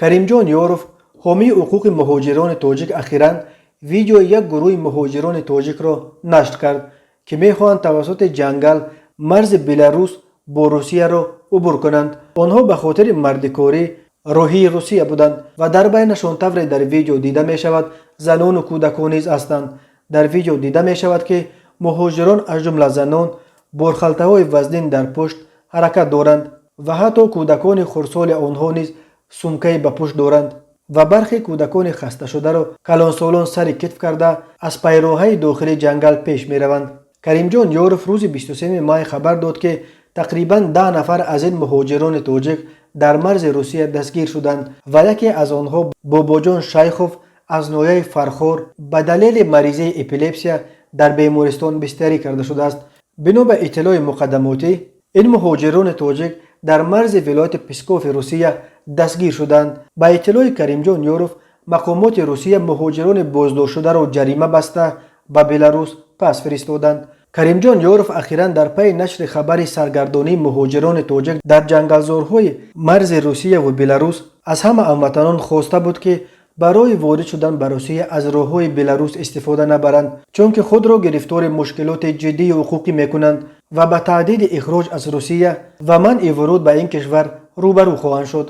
Каримҷон Ёров, ҳомии ҳуқуқи муҳоҷирони тоҷик, ахиран видеои як гурӯҳи муҳоҷирони тоҷикро нашр кард, ки мехоҳанд тавассути ҷангал марзи Беларус бо Русияро убур кунанд. Онҳо ба хотири мардикорӣ роҳии Русия буданд ва дар байнашон, тавре дар видео дида мешавад, занону кӯдакон низ ҳастанд. Дар видео дида мешавад, ки муҳоҷирон, аз ҷумла занон, борхалтаҳои вазнин дар пушт ҳаракат доранд ва ҳатто кӯдакони хурдсоли онҳо низ сумкае ба пушт доранд ва бархе кӯдакони хасташударо калонсолон сари китф карда, аз пайроҳаи дохили ҷангал пеш мераванд. Каримҷон Ёров рӯзи 23 май хабар дод, ки тақрибан 10 нафар аз ин муҳоҷирони тоҷик дар марзи Русия дастгир шуданд ва яке аз онҳо, Бобоҷон Шайхов аз ноҳияи Фархор, ба далели маризии эпилепсия дар бемористон бистарӣ карда шудааст. Бино ба иттилои муқаддамотӣ, ин муҳоҷирони тоҷик дар марзи вилояти Пскови Русия дастгир шуданд. Ба иттилои Каримҷон Ёров, мақомоти Русия муҳоҷирони боздоштшударо ҷарима баста, ба Беларус пас фиристоданд. Каримҷон Ёров ахиран дар пайи нашри хабари саргардонии муҳоҷирони тоҷик дар ҷангалзорҳои марзи Русияву Беларус аз ҳама ҳамватанон хоста буд, ки барои ворид шудан ба Русия аз роҳҳои Беларус истифода набаранд, чунки худро гирифтори мушкилоти ҷиддии ҳуқуқӣ мекунанд ва ба таҳдиди ихроҷ аз Русия ва манъи вуруд ба ин кишвар рӯбарӯ хоҳанд шуд.